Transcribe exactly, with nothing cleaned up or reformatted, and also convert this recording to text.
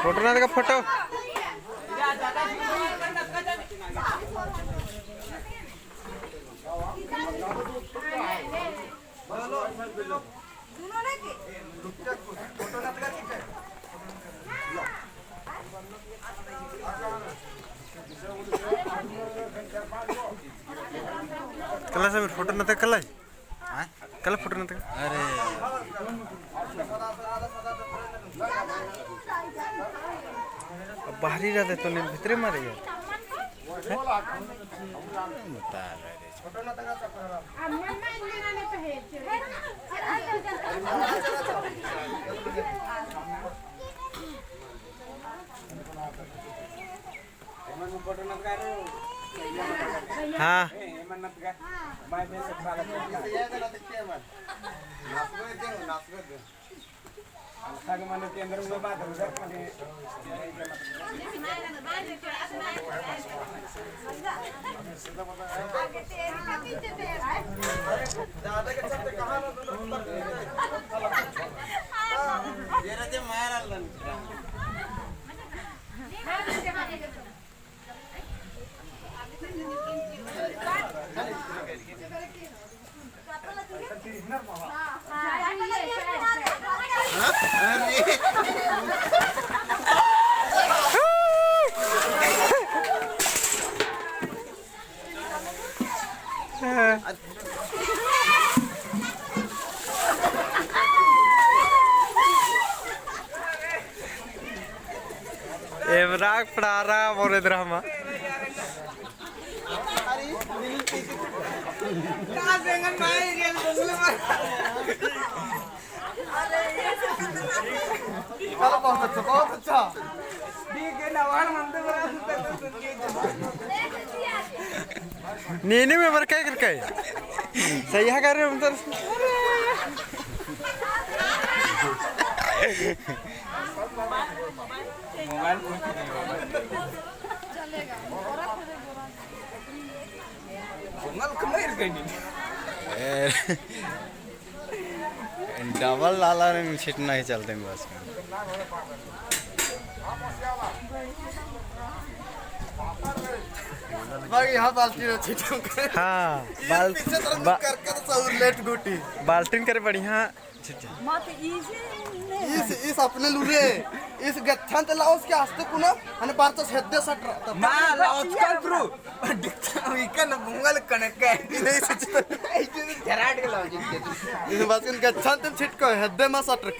फोटो ना देखा, फोटो। कला समीर, फोटो नता कला? हाँ? कला फोटो नता? अरे। अब बाहरी रहते तो नहीं, भीतरे मारे यार। हैं? बता रहे थे। हाँ। एबराग पड़ारा बोरे दरमा। चलो, बहुत अच्छा, बहुत अच्छा। नीनी में बरकाई करकाई। सही है कर रहे हम तो। मोबाइल फोन की नहीं बाबा। चलेगा। बोंगल कमाई रखनी। ए, डबल लाला ने छिटना ही चलते हैं बस। बाकी यहाँ बाल्टी में छिटूं। हाँ, बाल-, पीछे तरफ बा-, करके तो सब लेट गुटी। बाल्टीन करे बढ़िया। अच्छा, अच्छा। मत इसे नहीं। इस, इस अपने लुरे, इस गच्छन ते लाओ उसके आस्ते कुना, अने बार तो हेद्दे सट रहा था। माँ, लाओ उसका प्रू। डिक्चा, इका न बुंगल कनक है। नहीं, सच तो। इसे तो झराट के लाओ जिसके। इस बात के गच्छन ते छिटको, हेद्दे मा सट रहा।